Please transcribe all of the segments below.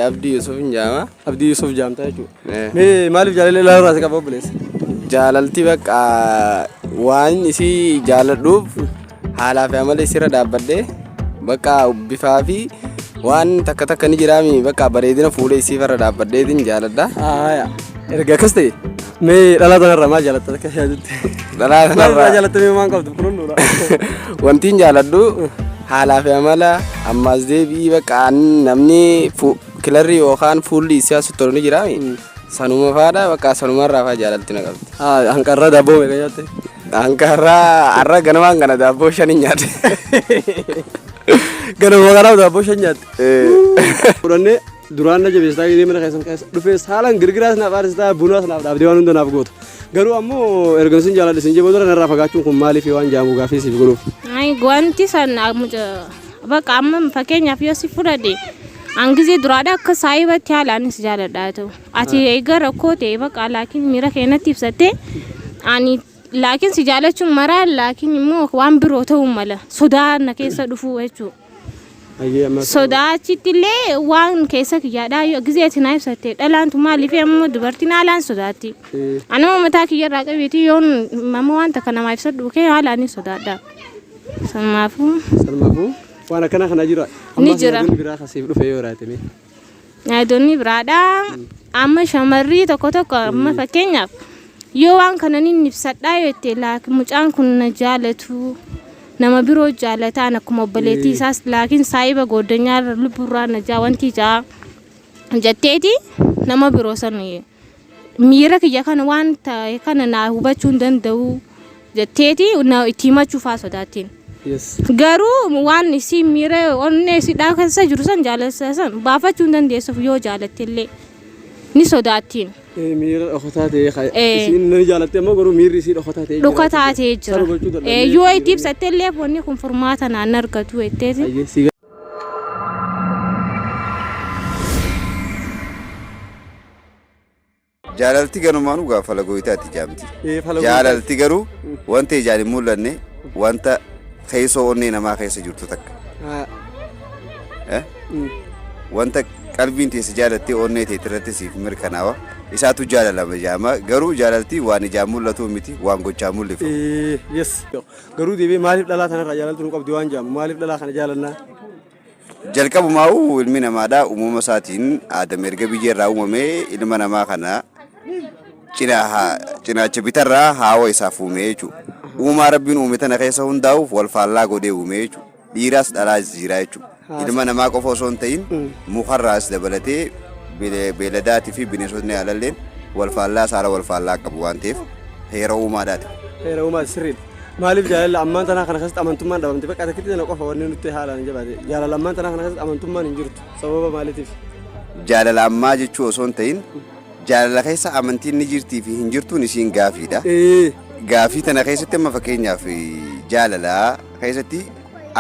Abdii Yusuf hin jaama. Abdii Yusuf jaamta jechuudha. Mee maaliif jaalalli ilaaluu irraa si qaba obboleessa? Jaalalti bakka waan isii jaaladhuuf haalaa fi amala isiirra dhaabbadhee bakka bifaa fi waan takka takka ni jiraami bakka bareedina fuula isii irra dhaabbadheetiin jaaladha. Haaya. Erga akkas ta'e mee dhalaa tanarraa maal jaalatta akka yaadutti? Dhalaa Maal irraa tanarraa jaalatta mee waan qabdu qulqulluudha. wantiin jaaladhu haalaa fi amala ammaas deebii bakka namni kilarri yookaan fuulli isaa sitti tolu ni jiraami. Sanuma faadha bakka sanumarraa faa jaalalti na qabdi. Hanqarraa daabboo meeqa nyaatte? Hanqarraa har'a ganamaan kana daabboo shan hin nyaate. Ganama kanaaf daabboo shan nyaatte. Fudhannee duraan na jabeessitaa gisee mana keessan keessa dhufees haalaan girgiraas naaf aarsitaa bunaas naaf dhaabdee waan hunda naaf goota. Garuu ammoo erga isin jaaladhe isin jeboo dura narraa fagaachuun kun maaliif waan jaamu gaafii siif godhuuf. Ay, wanti san bakka amma fakkeenyaaf yoo si fudhadhe an gizee duraadha akka saayibatti haala anis jaaladha ta'u. Ati eega rakkoo ta'e bakka laakiin miira keenyatti ibsatte ani laakiin si jaalachuun maraa laakiin immoo waan biroo ta'uu mala sodaa na keessa dhufuu jechuudha. Hayyee ammas. Sodaa achitti illee waan keessa kiyyaadhaa yoo gizee ati naa ibsatte dhalaantu maaliif ammoo dubartiin haalaan sodaatti. Anuma mataa kiyyarraa qabeeti yoon amma waan takka namaa ibsadhu kee haalaan sodaadha. Sanumaafuu Sanumaafuu waan akkana kana jira. Ni Ammas jira. yaadonni biraa kasiif dhufe yoo jiraate mee. Yaadonni biraadha. Amma shamarrii tokko tokko amma fakkeenyaaf yoo waan kana ni ibsadhaa yoo jette laakiin mucaan kun na jaalatu nama biroo jaalataan akkuma obboleettii isaas laakiin saahiba gooddanyaa irra lubbuurraa na jaa wanti jaa jetteeti nama biroo san miira kiyya kana waan ta'e kana naa hubachuu hin danda'u jetteeti na itti himachuu faa sodaattiin. Yes. Garuu waan isii miira onnee isiidhaa keessa jiru san jaalala san baafachuu hin dandeessuuf yoo jaalatte illee ni sodaattiin. Miira dhokataa ta'e isiin ni jaalatte ammoo garuu miirri isii dhokataa ta'e jira. Dhokataa ta'e jira. Sana hubachuu dadhabnee Yoo itti ibsatte illee wanni kun furmaata naan argatu jetteeti. Hayyee si Jaalalti ganumaanuu gaa falagoyitaati jaamti. Ee, falagoyitaati. Jaalalti garuu wanta ijaan hin mul'anne wanta keessoo onnee namaa keessa jirtu takka. Eh? Wanta qalbiin teessi jaalattee onnee teetti irratti siif mirkanaawa. Isaatu jaalalama jaama. Garuu jaalalti waan ijaan mul'atuu miti waan gochaa mul'ifamu. Ee, yes. Garuu deebi'ee maaliif dhalaa tanarraa jaalaltu nu qabdi waan jaamu maaliif dhalaa kana jaalannaa? Jalqabumaa'uu ilmi namaadha uumama isaatiin Aadam erga biyyee irraa uumamee ilma namaa kana cinaacha bitarraa haawa isaaf uume jechuudha. Uumaa Rabbiin uume tana keessa hundaa'uuf wal faallaa godhee uume jechuudha. Dhiiraas dhalaas jira jechuudha. Ilma namaa qofa osoo hin ta'in mukarraas dabalatee beeladaatii fi bineensotni alalleen wal faallaa saala wal faallaa qabu waan ta'eef heera uumaadhaati. Heera uumaa sirriidha. Maaliif jaalala ammaan tanaa kana keessatti amantummaan dhabamte bakka takkitti tana qofa wanni nutti haalaan jabaate jaalala ammaan tanaa kana keessatti amantummaan hin jirtu sababa maaliitiif? Jaalala ammaa jechuu osoo hin ta'in jaalala keessa amantiin ni jirtii fi hin jirtuun isiin gaafiidha. Gaafii tana keessatti amma fakkeenyaaf jaalala keessatti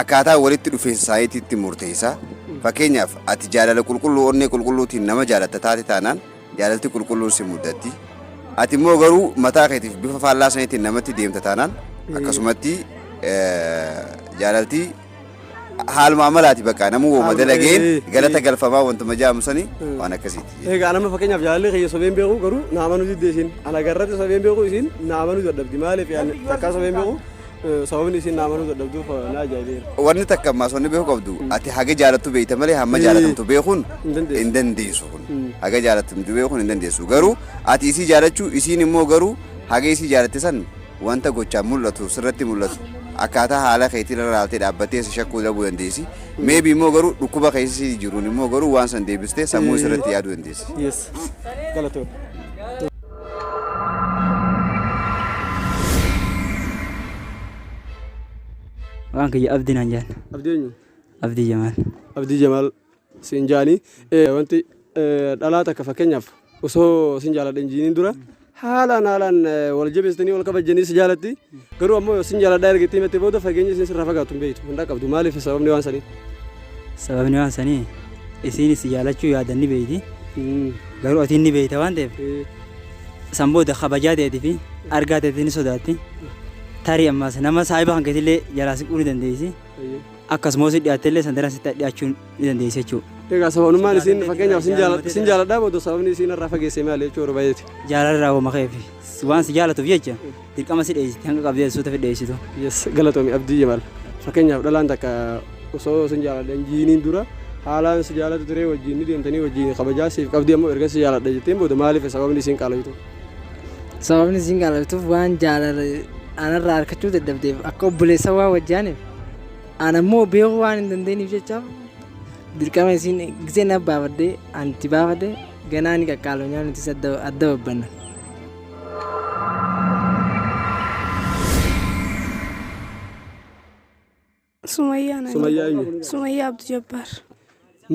akkaataa walitti dhufeensa isaaniititti murteessa. Fakkeenyaaf ati jaalala qulqulluu onnee qulqulluutiin nama jaalatta taate taanaan jaalalti qulqulluun si muddatti. Ati immoo garuu mataa keetiif bifa faallaa saniitiin namatti deemta taanaan akkasumatti jaalalti haaluma amalaati bakka namuu wooma dalageen galata galfamaa wantuma jaamu sani waan akkasiiti. Egaa nama fakkeenyaaf jaalalli kiyya sobeen beeku garuu na amanuu didde isiin ana garratti sobeen beeku isiin na amanuu dadhabdi maaliif takkaa sobeen beeku Sababni isiin na amanuu dadhabduuf na ajaa'ibeera. Wanni takka ammaas wanni beekuu qabdu ati haga jaalattu beekta malee hamma jaalatamtu beekuun Hin dandeessu. hin dandeessu kun. Haga jaalatamtu beekuun hin dandeessu. Garuu ati isii jaalachuu isiin immoo garuu haga isii jaalatte san wanta gochaan mul'atu sirratti mul'atu akkaataa haala keetii irra laaltee dhaabbattee si shakkuu dhabuu dandeessi. Maybe immoo garuu dhukkuba keessa isii jiruun immoo garuu waan san deebistee sammuu sirratti yaaduu dandeessi. Yes. Galatoomna. Maqaan kiyya Abdi naan jedhan. Abdii eenyu? Abdii Jamaal. Abdii Jamaal siin jaanii. Wanti dhalaa takka fakkeenyaaf osoo sin jaaladha hin jiiniin dura haalaan haalaan wal jabeessitanii wal kabajjanii si jaalatti. Garuu ammoo sin jaaladhaa erga itti himattee booda fageenyi isin sirraa fagaattu hin beektu hin dhaqqabdu maaliif sababni waan sanii? Sababni waan sanii isiinis si jaalachuu yaadan ni beeyti. Garuu atiin ni beeyta waan ta'eef san booda kabajaa teetii fi argaa teetii ni sodaatti. Tarii ammas nama saahiba kan keetillee jalaa siquu ni dandeessi. Akkasumas si dhiyaattellee san daran sitti dhiyaachuu ni dandeessi jechuudha. Egaa sababnummaan isiin fakkeenyaaf sin jaaladhaa booda sababni isiin irraa fageesse maali jechuu barbaadeeti. Jaalala irraa wama ka'eef waan si jaalatuuf jecha dirqama si dheessiti hanga qabdee suuta fi dheessitu. Yes, galatoomi Abdii Jamaal. Fakkeenyaaf dhalaan takka osoo sin jaaladha hin jiiniin dura haalaan si jaalatu turee wajjin ni deemtanii wajjin kabajaa siif qabdii ammoo erga si jaaladha jetteen booda maaliif sababni isiin qaaloytu? Sababni isiin qaaloytuuf waan jaalala anarraa harkachuu dadhabdeef akka obboleessa waan wajjaaniif an ammoo beekuu waan hin dandeenyeef jechaaf dirqama isiin gisee na baafadhee an itti baafadhe ganaa ni qaqqaalonyaa nutis adda babbanna. Sumayyaa naan Sumayyaa eenyu? Sumayyaa Abdu Jabbaar.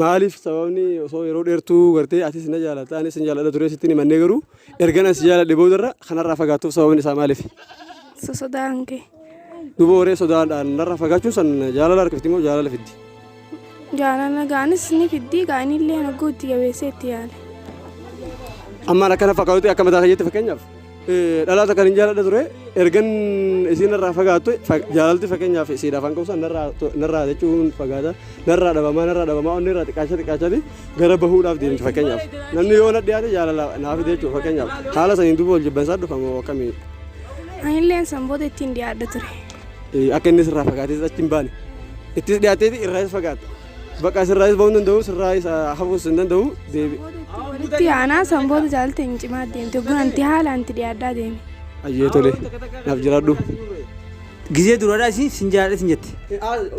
Maaliif sababni osoo yeroo dheertuu gartee atis na jaalatta anis sin jaaladha ture sitti hin himannee garuu ergan ani si jaaladhe boodarra kanarraa fagaattuuf sababni isaa maaliif? Sosodaan kee. Duuba waree sodaadhaan narraa fagaachuun san jaalala harkifti moo jaalala fiddi? Jaalala gaanis ni fiddi gaanillee hogguu itti jabeessee itti yaale. Ammaan akkana fakkaatutti akka mataa kiyyaatti fakkeenyaaf Dhalaa takkan hin jaaladha ture ergan isiin irraa fagaattu jaalalti fakkeenyaaf isiidhaaf hanga ibsan narraa jechuun fagaata narraa dhabamaa narraa dhabamaa onni irraa xiqqaachaa xiqqaachaati gara bahuudhaaf deemti fakkeenyaaf namni yoo na dhiyaate jaalala naaf fide jechuudha fakkeenyaaf haala saniin duuba wal jibbansaa dhufa moo akkamii. Anilleen san booda ittiin dhiyaadha ture. Akka inni sirraa fagaatees achi hin baane ittis dhiyaateeti irraayis fagaata. Bakka sirraayis bahuu hin danda'u sirraayis hafuus hin danda'u deebi. Walitti aanaa san booda jaalala hin cimaa deemte guranti haala anti dhiyaadhaa deeme. Ayyee tole naaf jiraadhu. Gizee duraadhaa isin sin jaaladha sin jette.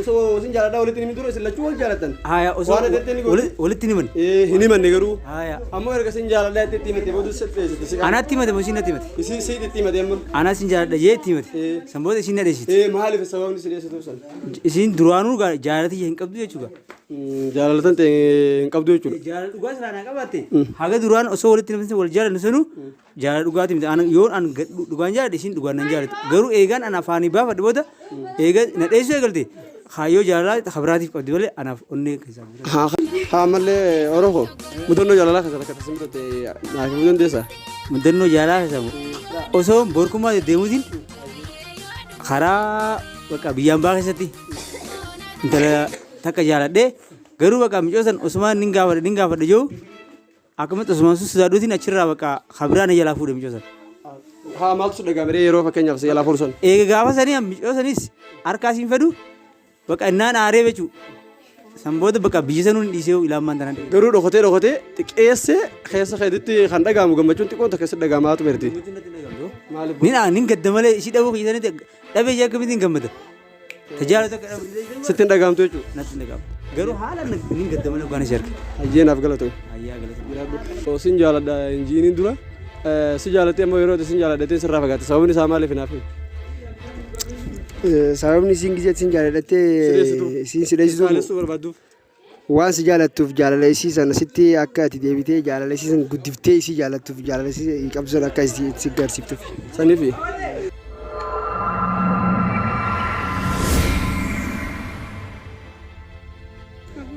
Osoo sin jaaladhaa walitti hin himin dura isin lachuu wal jaalattan. Haya osoo Waan adda adda ni goote. walitti hin himan. Hin himanne garuu. Haya. Ammoo erga sin jaaladhaa itti himate booda si dheessite si qaba. Anatti himate moo isiin natti himate? Isii si itti himate amma. Anaa sin jaaladha jee itti himate. San booda isiin na dheessite. Maaliif sababni si dheessituuf san? Isiin duraanuu gaa jaalala tiyya hin qabdu jechuudha. Jaalala tan ta'e hin qabdu jechuudha. Jaalala dhugaa silaa naa qabaatte haga duraan osoo walitti namni wal jaalannu sanuu jaalala dhugaati miti. An yoon an dhugaan jaaladhe isiin dhugaan nan jaalatti. Garuu eegaan an afaanii baafadhe booda eega na dheessuu eegalte kaayyoo jaalalaa kabiraatiif qabdi malee anaaf onnee keessaa hin jiru. Haa ammallee Oromoo mudannoo jaalalaa keessaa takka tasin mudate naaf himuu dandeessaa? Mudannoo jaalalaa keessaa osoo borkummaa deddeemuutiin karaa bakka biyyaan baa keessatti intala takka jaaladhee garuu bakka mucoo san osumaan nin gaafadhe nin gaafadhe jiru akkamatti osumaan sun sodaadhuutiin achirraa bakka kabiraa na jalaa fuudhe mucoo san. Haa maaltu si dhaga'ame yeroo fakkeenyaaf si jalaa fuudhu san? Eega gaafa sanii mucoo sanis harkaa siin fedhu Baqa innaan aaree jechuu. San booda baqa biyya sanuu hin dhiisee ilaa ammaan tanaan. Garuu dhokatee dhokatee xiqqeessee keessa keetitti kan dhaga'amu gammachuun xiqqoon takka sitti dhaga'amaatu berti. Maaliif? Nin nin gadda malee ishii dhabuu kiyya sanitti dhabee jee akkamittiin gammada. Tajaajila takka dhabuu Sitti hin dhaga'amtu jechuudha. natti hin dhaga'amu. Garuu haala nin gadda malee dhugaan ishee arge. Hayyee naaf galatoomi. Hayyaa galatoomi. Jiraadhu. Sin jaaladha hin jiiniin dura si jaalattee ammoo yeroo ati sin jaaladha jettee sirraa fagaatte sababni isaa maaliif naaf himi? Sababni isiin gisee sin jaaladhattee isiin si dheessituuf Saalessuu barbaadduuf. waan si jaalattuuf jaalala isii sana sitti akka ati deebitee jaalala isii sana guddiftee isii jaalattuuf jaalala isii qabdu sana akka isii si garsiiftuuf. Saniifi.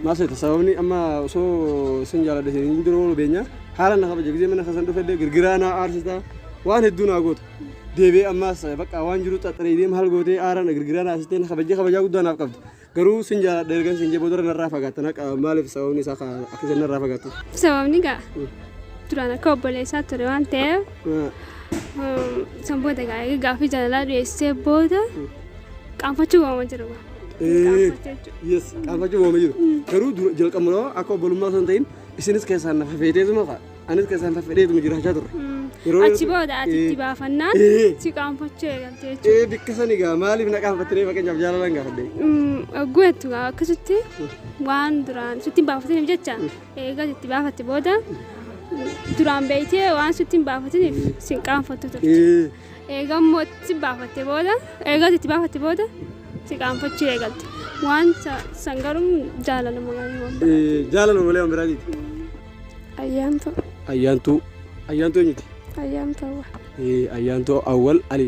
Maal seeta sababni amma osoo sin jaaladha isin hin jiru beenya haala na kabaja gisee mana keessan dhufe illee girgiraa naa aarsita waan hedduu naa goota deebi'ee ammaas bakka waan jiru xaxxaree deema haal gootee aara na girgiraa naa aarsitee na kabajjee kabajaa guddaa naaf qabdi garuu sin jaaladha ergan sin jee boodarra narraa fagaatta na maaliif sababni isaa akka isin narraa fagaattu. Sababni gaa duraan akka obboleessaa ture waan ta'eef san booda gaa gaaffii jaalalaa dhiyeessee booda qaanfachuu waama jiru. Yes, qaanfachuu waama jiru. Garuu jalqabuma akka obbolummaa osoo hin ta'in isinis keessaan na fafeeteetuma fa'a. Anis keessaan fafedheetuma jiraachaa turre. Yeroo Achi booda ati itti baafannaan si qaanfachuu eegalte jechuudha. Ee bikka sani gaa maaliif na qaanfattee fakkeenyaaf jaalalaan gaafadhe. Ogguu jettu gaa akkasitti waan duraan sitti hin baafatiniif jecha eegas itti baafatte booda duraan beektee waan sitti hin baafatiniif si hin qaanfattu turte. Eega immoo itti baafatte booda eegas itti baafatte booda si qaanfachuu eegalte. Waan san garuu jaalaluma malee waan biraati. Jaalaluma malee waan biraatiiti. Ayyaantuu. Ayyaantuu. Ayyaantuu eenyuti? Ayyaantuu Awwal. Ayyaantuu Awwal Ali.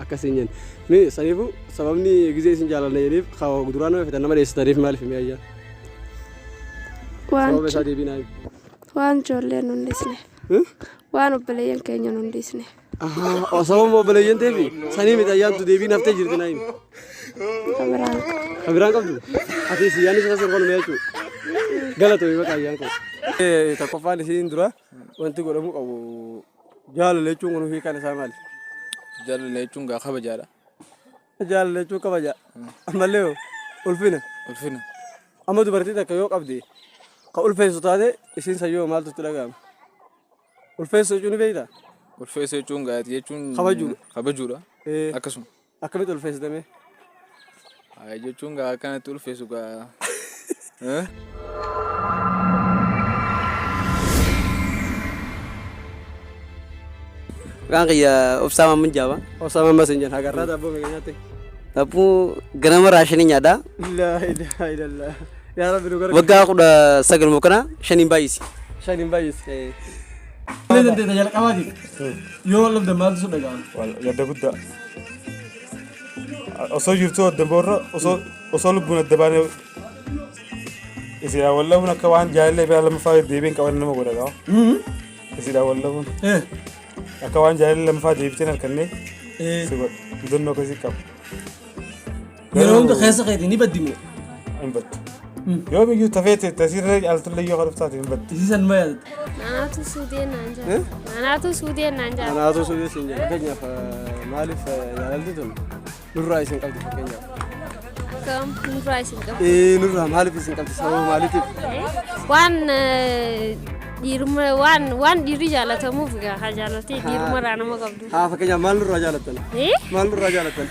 Akkasiin jenna. Mee saniifuu sababni gizee isin jaalanna jedheef duraan nama fetan nama dheessitaniif maaliif mee ayyaan? Waan Sababa isaa deebii naa himi. waan ijoolleen nun dhiisneef. Waan obboleeyyan keenya nun dhiisneef. Ahaa, sababa obboleeyyan ta'eefi sanii miti ayyaantu deebii naftee jirti naa himi. Kan biraan Kan biraan qabdu? Ati si yaadni isa kanuma jechuudha. Galatoomi bakka ayyaan koo. Tokkoffaan isiin dura wanti godhamuu qabu jaalala jechuun kun hiikaan isaa maali? Jaalala jechuun gaa kabajaadha. Jaalala jechuun kabaja. Ammallee hoo ulfina. Ulfina. Amma dubartii takka yoo qabde ka ulfeessu taate isiin sayyoo maaltu itti dhaga'ama? Ulfeessu jechuun ni beektaa? Ulfeessu jechuun gaati jechuun. Kabajuudha. Kabajuudha. Akkasuma. Akkamitti ulfeessitame? Hayi jechuun gaa akkanatti ulfeessu gaa. Maqaan kiyya Obsaa Maamman Jaaba. Obsaa Maamman sin jenna. Hagarraa daabboo meeqa nyaatte? Daabboo ganama raashinii nyaadha. Laa ilaaha illallah. Yaa Rabbi nu gargaari. Waggaa 19 moo kana shaniin baay'isi. Shaniin baay'isi. Malee dandeetta jalqabaatiif yoo wal dhabdan maaltu si dhaga'ama? Gadda guddaa. Osoo jirtuu adda boorra osoo osoo lubbuun adda baanee isiidhaan wal dhabuun akka waan jaalallee biraa lammaffaa deebiin qaban nama godha qaba. Isiidhaan wal dhabuun akka waan jaalallee lammaffaa deebiteen harkannee si godha. Mudannoo akkasii qaba. Yeroo hunda keessa keetii ni baddi moo? Hin baddu. Yoo biyyuu tafee ta'e tasiirra altallee yoo kadhuf taate hin baddu. Isiisan ma yaadatta? Naanaatu suudee naan jaa. Naanaatu suudee naan jaa. Anaatu suudee siin jedha. Fakkeenyaaf maaliif jaalalti tun nurraa isin qabdi fakkeenyaaf? Akkam nurraa isin qabdi? Ee nurraa maaliif isin qabdi sababa maaliitiif? Waan dhiiruma waan waan dhiirri jaalatamuuf egaa haa jaalatee dhiiruma irraa nama qabdu. Haa fakkeenyaaf maal nurraa jaalattan? Eh? Maal nurraa jaalattan?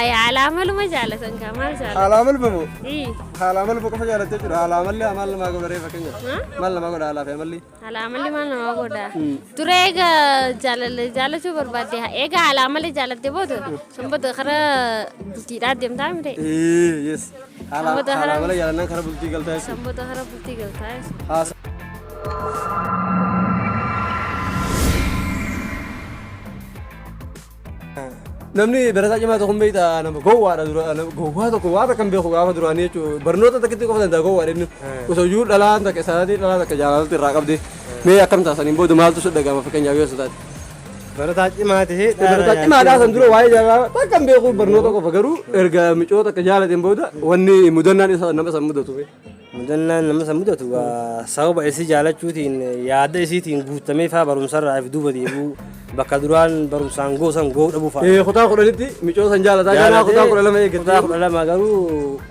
Ay haalaa maluma jaalatan kaa maal jaalatan? Haalaa maluma moo? Ii. Haalaa maluma qofa jaalattee jechuudha. Haalaa malli maal namaa godha ree fakkeenyaaf? Ha? Maal namaa godha haalaa fi amalli? Haalaa malli maal namaa godha? Dura eega jaalala jaalachuu barbaadde eega haalaa malee jaalatte booda sun booda karaa bultiidhaa deemtaa miti. Ee yes. Haalaa Sanboota haalaa karaa malee jaalannaan karaa bultii galtaa jechuudha. Sanboota karaa bultii galtaa jechuudha. Haasa. Namni barataa cimaa tokko hin beektaa nama gowwaadha dura nama gowwaa tokko waan takka hin beeku gaafa duraanii jechuudha barnoota takkitti qofa danda'a gowwaadha inni osoo iyyuu dhalaan takka isaatii dhalaa takka jaalalatti irraa qabdi mee akkam taasaniin booda maaltu si dhaga'ama fakkeenyaaf yoo isa taate. Barataa cimaa ta'ee Barataa cimaadhaa san dura waa'ee jaalalaa takka hin beeku barnoota qofa garuu erga micoo takka jaalateen booda wanni mudannaan isa nama san mudatu. Mudannaan nama san mudatu gaa sababa isii jaalachuutiin yaada isiitiin guutamee faa barumsarraa if duuba deebi'uu bakka duraan barumsaan goo san goo dhabuu faa. Kutaa 10tti micoo san jaalataa ganaa kutaa 12 eeggattee. Kutaa 12 garuu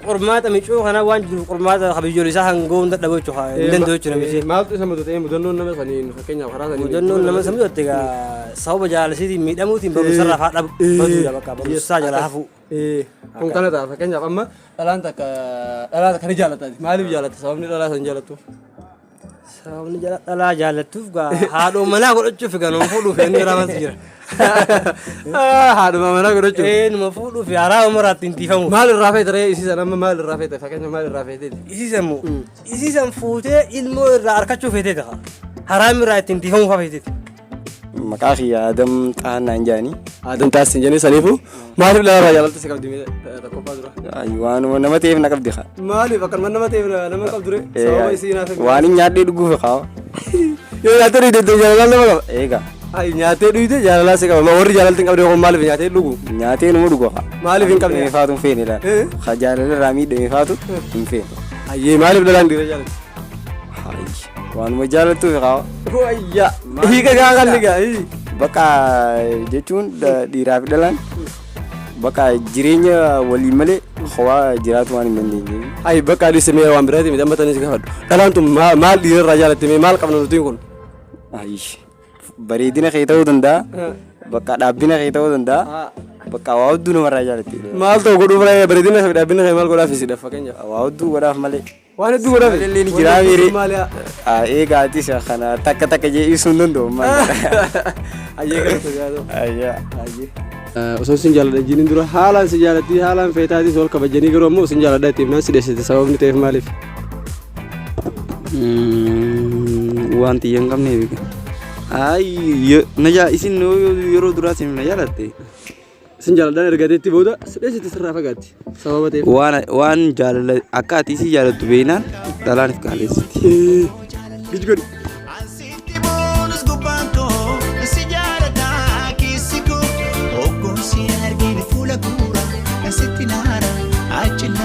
qormaata micoo kana waan jiruuf qormaata biyyoolessaa kan goo hunda dhabuu jechuudha hin danda'u jechuudha namichi. Maaltu isa mudate mudannoon nama saniin fakkeenyaaf karaa saniin. Mudannoon nama san mudatte gaa sababa jaalasiitiin miidhamuutiin barumsarraa faa dhabu baduudha bakka barumsaa jalaa hafuu. Kun kana ta'a fakkeenyaaf amma dhalaan takka dhalaa takka ni jaalatta ati. Maaliif jaalatta sababni dhalaa san jaalattuuf? Sababni dhalaa jaallattuuf gaa haadhoo manaa godhachuuf gaa nama fuudhuuf inni biraa maaltu jira. Haadhuma manaa godhachuuf. Ee numa fuudhuuf haaraa umaraa ittiin tiifamuuf. Maal irraa feete ree isiisan amma maal irraa feete fakkeenya maal irraa feeteeti? Isiisan moo isiisan fuutee ilmoo irraa arkachuu feeteeti haa. Haraam irraa ittiin tiifamuuf haa feeteeti. Maqaa kiyya Adam Xahaan naan jedhani. Adam Xaas sin jedhani saniifu maaliif dhala irraa jaalalti si qabdi mee tokkoffaa dura? Ay, Waanuma nama ta'eef na qabdi kaa. Maaliif akkanuma nama ta'eef nama qabdu ree? Sababa isii naaf himi. Waan hin nyaadhee dhuguuf kaa. Yoo nyaattee dhugde jaalalaan nama qaba. Eega. Ay nyaattee dhugde jaalalaa si qaba. Warri jaalalti hin qabne kun maaliif nyaatee dhugu? Nyaatee numa dhugu kaa. Maaliif hin qabne? Miidhame faatu hin feene laal. Eh? Ka jaalala irraa miidhame faatu hin feene. Ayyee maaliif dhalaan dhiira jaalatti? Ay, Waanuma jaalattuuf kaa. Wayya. Hiika gaa kan ligaa. Bakka jechuun dhiiraa fi dhalaan bakka jireenya waliin malee kophaa jiraatu waan hin dandeenye. Ay bakka adii simee waan biraati miti amma tanis gaafadhu. Dhalaan tun maal dhiira irraa jaalatti mee maal qabna nutiin kun? Ay, bareedina kee ta'uu danda'a. Bakka dhaabbina kee ta'uu danda'a. Bakka waa hedduu namarraa jaalatti. Maal ta'u godhuuf bareedina fi dhaabbina kee maal godhaaf isidha fakkeenyaaf. Waa hedduu godhaaf malee. Waan hedduu godhaaf. Malee ni jiraa miiri. Eegaa atis kana takka takka jee ibsuu hin danda'u. Ayyee galata gaadoo. Ayyaa. Ayyee. Osoo sin jaaladha jiniin dura haalaan si jaalatti haalaan feetaatis wal kabajanii garuu ammoo sin jaaladha itti himnaan si dheessite sababni ta'eef maaliif? Waan xiyya hin qabneef. Ay, na jaa isin yeroo duraa isin na jaalatte. Sin jaaladhaan ergateetti booda si dheessite sirraa fagaatti sababa ta'eef. Waan waan jaalala akka ati isii jaalattu beeknaan dhalaan if qaaleessiti. Gij godhi. Bonus gubbaan koo si jaalata keessi koo hoggoon si argine fuula guura sitti laara achi laara.